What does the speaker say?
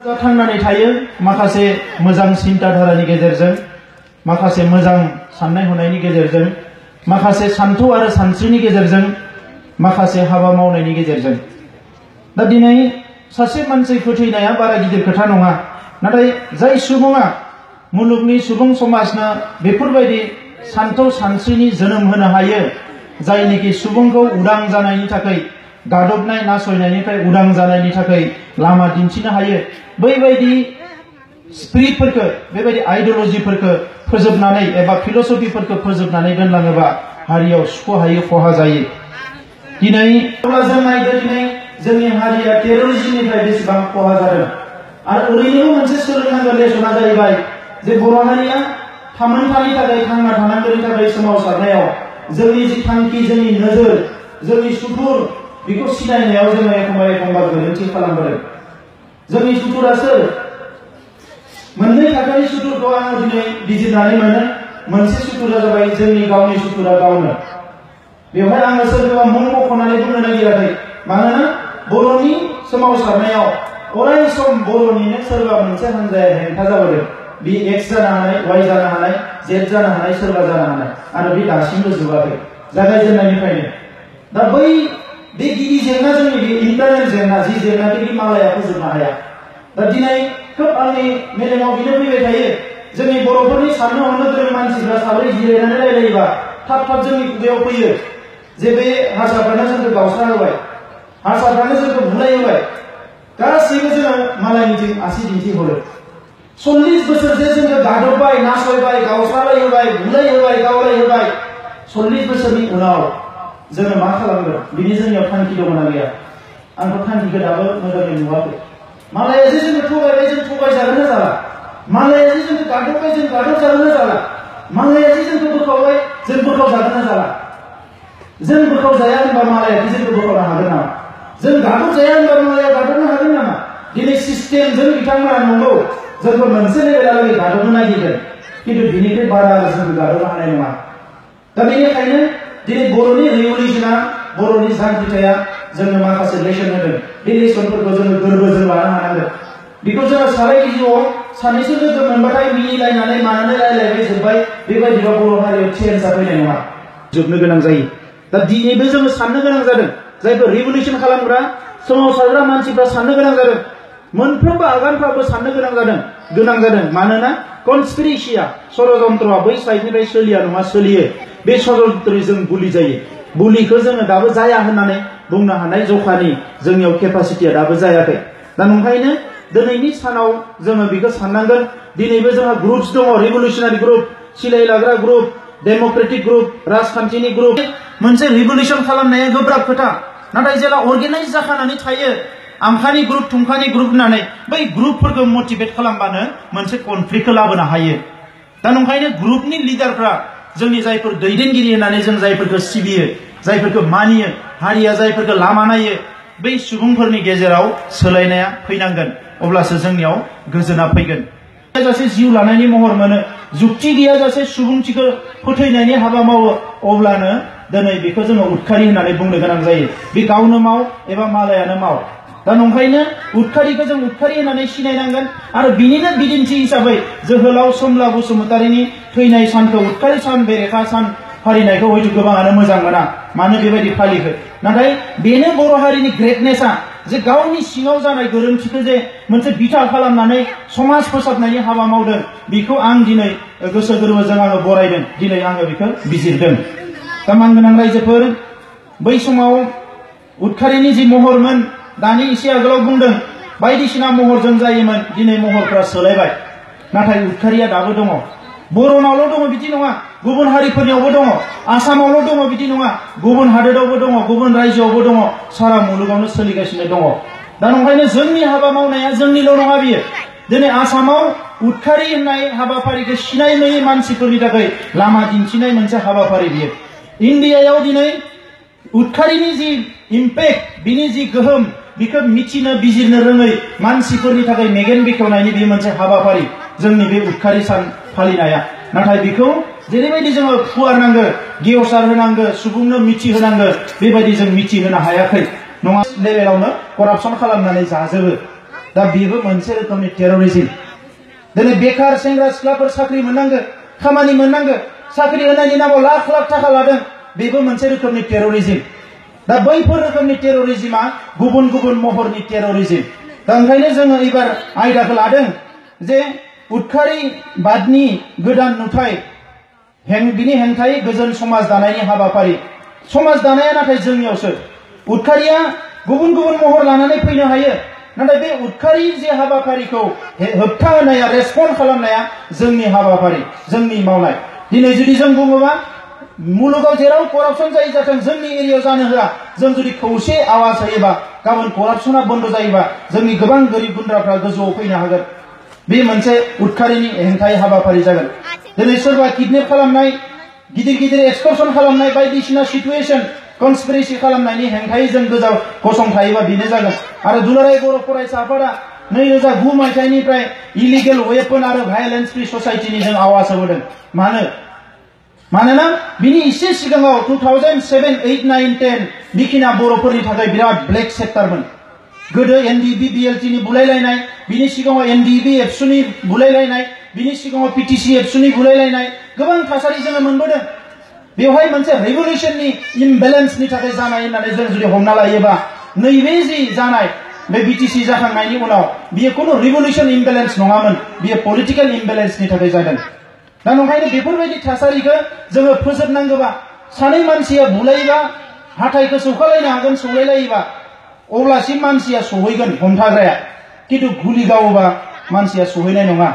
थांनानै थायो माखासे मोजां सिन्ताधारानि गेजेरजों माखासे मोजां साननाय हनायनि गेजेरजों माखासे सान्थौ आरो सानस्रिनि गेजेरजों माखासे हाबा मावनायनि गेजेरजों दा दिनै सासे मानसि फोथैनाया बारा गिदिर खोथा नङा नाथाय जाय सुबुङा मुलुगनि सुबुं समाजनो बेफोरबायदि सान्थौ सानस्रिनि जोनोम होनो हायो जायनिखि सुबुंखौ उदां जानायनि थाखाय गादबनाय नासयनायनिफ्राय उदां जानायनि थाखाय लामा दिन्थिनो हायो बैबायदि स्पिरिटफोरखौ बेबायदि आइडियोलजिफोरखौ फोजोबनानै एबा फिलसफिफोरखौ फोजोबनानै दोनलाङोबा हारियाव सुख हायो खहा जायो दिनै जों नायदो दिनै जोंनि हारिया टेररिज्मनिफ्राय बेसेबां खहा जादों आरो ओरैनो मोनसे सोलोंनांगौ लेसना जाहैबाय जे बर' हारिया थामोनथानि थाखाय थांना थानांगौनि थाखाय सोमावसारनायाव जोंनि जि थांखि जोंनि नोजोर जोंनि सुथुर बेखौ सिनायनायाव जोङो एखमबा गोरोन्थि खालामबोदों जोंनि सुथुरा सोर मोननै थाखोनि सुथुरखौ आङो दिनै बिजिरनानै मोनो मोनसे सुथुरा जाबाय जोंनि गावनि सुथुरा गावनो बेवहाय आङो सोरखौबा मुं मख'नानै बुंनो नागिराखै मानोना बर'नि सोमावसारनायाव अराय सम बर'निनो सोरबा मोनसे हान्जाया हेंथा जाबोदों बे एक्स जानो हानाय वाइ जानो हानाय जेड जानो हानाय सोरबा जानो हानाय आरो बे दासिमबो जोबाखै जागायजेननायनिफ्रायनो दा बै बे गिबि जेंना जोंनि बे इन्टारनेल जेंना जि जेंनाखौ मालाया फोजोबनो हाया दा दिनै खोब आंनि मेलेमाव बेनो फैबाय थायो जोंनि बर'फोरनि साननो हनो गोरों मानसिफ्रा साब्रै जिरायनानै रायलायोबा थाब थाब जोंनि खुगायाव फैयो जे बे हारसाफ्रानो जोंखौ गावस्रा होबाय हारसाफ्रानो जोंखौ बुलाय होबाय गासैबो जोङो मालायनिथिं आसि दिन्थिहरो 40 बोसोरसो जोंखौ गादबबाय नासयबाय गावस्रालाय होबाय बुलाय होबाय गावलाय होबाय 40 बोसोरनि उनाव जोङो मा खालामगोन बिनि जोंनियाव थांखि दङ ना गैया आंथ' थांखिखौ दाबो मोजाङै नुवाखै मालाया जे जोंखौ थगायबाय जों थगायजागोन ना जाला मालाया जे जोंखौ गादबबाय जों गादबजागोन ना जाला मालाया जे जोंखौ बोखावबाय जों बोखावजागोन ना जाला जों बोखावजाया होनबा मालाया जोंखौ बोखावनो हागोन नामा जों गादबजाया होनबा मालाया गादबनो हागोन नामा दिनै सिस्टेमजों बिथांमोना नंगौ जोंखौ मोनसे लेभेलावै गादबनो नागिरगोन खिन्थु बिनिफ्राय बारा जोंखौ गादबनो हानाय नङा दा बेनिखायनो दिनै बर'नि रिभलिउसना बर'नि जांख्रिथाया जोंनो माखासे लेसन होदों बे लेसनफोरखौ जोङो गोरबोजों लानो हानांगोन बेखौ जोङो साराय गिजिआव सानैसो लोगो मोनबाथाय मिनिलायनानै मानानै रायलायबाय जोब्बाय बेबायदिबा बर' हारियाव चेन्जआ फैनाय नङा जोबनो गोनां जायो दा दिनैबो जोङो साननो गोनां जादों जायफोर रिभलिउसन खालामग्रा सोमावसारग्रा मानसिफ्रा साननो गोनां जादों मोनफ्रोमबो आगानफ्राबो साननो गोनां जादों मानोना कनस्पिरेसिया षड़यन्त्रआ बै साइडनिफ्राय सोलिया नङा सोलियो बे षड़यन्त्रजों बुलि जायो बुलिखौ जोङो दाबो जाया होननानै बुंनो हानाय जखानि जोंनियाव केपासिटिया दाबो जायाखै दा नंखायनो दिनैनि सानाव जोङो बेखौ साननांगोन दिनैबो जोंहा ग्रुप्स दङ रिभलिउसनारि ग्रुप सिलाय लाग्रा ग्रुप डेम'क्रेटिक ग्रुप राजखान्थिनि ग्रुप मोनसे रिभलिउसन खालामनाया गोब्राब खोथा नाथाय जेला अर्गेनाइज जाखानानै थायो आमखानि ग्रुप थुमखानि ग्रुप होननानै बै ग्रुपफोरखौ मटिभेट खालामबानो मोनसे कनफ्लिक्टखौ लाबोनो हायो दा नंखायनो ग्रुपनि लिडारफ्रा जोंनि जायफोर दैदेनगिरि होननानै जों जायफोरखौ सिबियो जायफोरखौ मानियो हारिया जायफोरखौ लामा नायो बै सुबुंफोरनि गेजेराव सोलायनाया फैनांगोन अब्लासो जोंनियाव गोजोना फैगोन जासे जिउ लानायनि महर मोनो जुक्ति गैयाजासे सुबुंथिखौ फोथैनायनि हाबा मावो अब्लानो दिनै बेखौ जोङो उदखारि होननानै बुंनो गोनां जायो बे गावनो माव एबा मालायानो माव दा नंखायनो उदखारिखौ जों उदखारि होननानै सिनायनांगोन आरो बिनिनो बिदिन्थि हिसाबै जोहोलाव समला बसुमतारीनि थैनाय सानखौ उदखारि सान बेरेखा सान फालिनायखौ हयथ' गोबाङानो मोजां मोना मानो बेबायदि फालिखो नाथाय बेनो बर' हारिनि ग्रेटनेसआ जे गावनि सिङाव जानाय गोरोन्थिखौ जे मोनसे बिथा खालामनानै समाज फोसाबनायनि हाबा मावदों बेखौ आं दिनै गोसो गोरबोजों आङो बरायदों दिनै आङो बेखौ बिजिरदों दा मानगोनां रायजोफोर बै समाव उदखारिनि जि महरमोन दानि एसे आगोलाव बुंदों बायदिसिना महरजों जायोमोन दिनै महरफ्रा सोलायबाय नाथाय उदखारिया दाबो दङ बर'नावल' दङ बिदि नङा गुबुन हारिफोरनियावबो दङ आसामावल' दङ बिदि नङा गुबुन हादोरावबो दङ गुबुन रायजोआवबो दङ सारा मुलुगावनो सोलिगासिनो दङ दा नंखायनो जोंनि हाबा मावनाया जोंनिल' नङा बियो दिनै आसामाव उदखारि होननाय हाबाफारिखौ सिनाय मोनै मानसिफोरनि थाखाय लामा दिन्थिनाय मोनसे हाबाफारि बियो इन्डियायाव दिनै उदखारिनि जि इम्पेक्ट बिनि जि गोहोम बेखौ मिथिनो बिजिरनो रोङै मानसिफोरनि थाखाय मेगन बेखेवनायनि बे मोनसे हाबाफारि जोंनि बे उदखारि सान फालिनाया नाथाय बेखौ जेरैबायदि जोङो फुवारनांगो गेवसार होनांगो सुबुंनो मिथिहोनांगो बेबायदि जों मिथिहोनो हायाखै नङा लेभेलावनो करापसन खालामनानै जाजोबो दा बेबो मोनसे रोखोमनि टेररिज्म दिनै बेकार सेंग्रा सिख्लाफोर साख्रि मोननांगो खामानि मोननांगो साख्रि होनायनि नामाव लाख लाख थाखा लादों बेबो मोनसे रोखोमनि टेररिज्म दा बैफोर रोखोमनि टेररिज्मआ गुबुन गुबुन महरनि टेररिज्म दा ओंखायनो जोङो एबार आयदाखौ लादों जे उदखारिबादनि गोदान नुथाय बिनि हेंथायै गोजोन समाज दानायनि हाबाफारि समाज दानाया नाथाय जोंनियावसो उदखारिया गुबुन गुबुन महर लानानै फैनो हायो नाथाय बे उदखारि जे हाबाफारिखौ होबथा होनाया रेसपन्ड खालामनाया जोंनि हाबाफारि जोंनि मावनाय दिनै जुदि जों बुङोबा मुलुगाव जेराव करापसन जायो जाथों जोंनि एरियायाव जानो होआ जों जुदि खौसे आवाज होयोबा गाबोन करापसना बन्द जायोबा जोंनि गोबां गोरिब गुन्द्राफ्रा गोजौआव फैनो हागोन बे मोनसे उदखारिनि हेंथायै हाबाफारि जागोन दिनै सोरबा किडनेप खालामनाय गिदिर गिदिर एक्सकर्सन खालामनाय बायदिसिना सिचुएशन कनस्पिरेसि खालामनायनि हेंथायै जों गोजाव गसंथायोबा बेनो जागोन आरो दुलाराय बर' फरायसा आफादा 2009 मायथाइनिफ्राय इलिगेल वेपन आरो भायलेन्स फ्रि ससाइटिनि जों आवाज होबोदों मानोना बिनि एसे सिगाङाव 2007, 8, 9, 10 बिखिना बर'फोरनि थाखाय बिराद ब्लेक सेक्टरमोन गोदो एनडिबि बिएलटिनि बुलायलायनाय बिनि सिगाङाव एनडिबि एबसुनि बुलायलायनाय बिनि सिगाङाव पिटिसि एबसुनि बुलायलायनाय गोबां थासारि जोङो मोनबोदों बेवहाय मोनसे रेभलिउसननि इमबेलेन्सनि थाखाय जानाय होननानै जों जुदि हमना लायोबा नैबे जि जानाय बे बिटिसि जाखांनायनि उनाव बियो कोनो रिभलिउसन इमबेलेन्स नङामोन बियो पलिटिकेल इमबेलेन्सनि थाखाय जादों दा ओंखायनो बेफोरबायदि थासारिखौ जोङो फोजोबनांगौबा सानै मानसिया बुलायोबा हाथायखौ सौखालायनो हागोन सौलायलायोबा अब्लासिम मानसिया सहैगोन हमथाग्राया खिन्थु गुलि गावोबा मानसिया सहैनाय नङा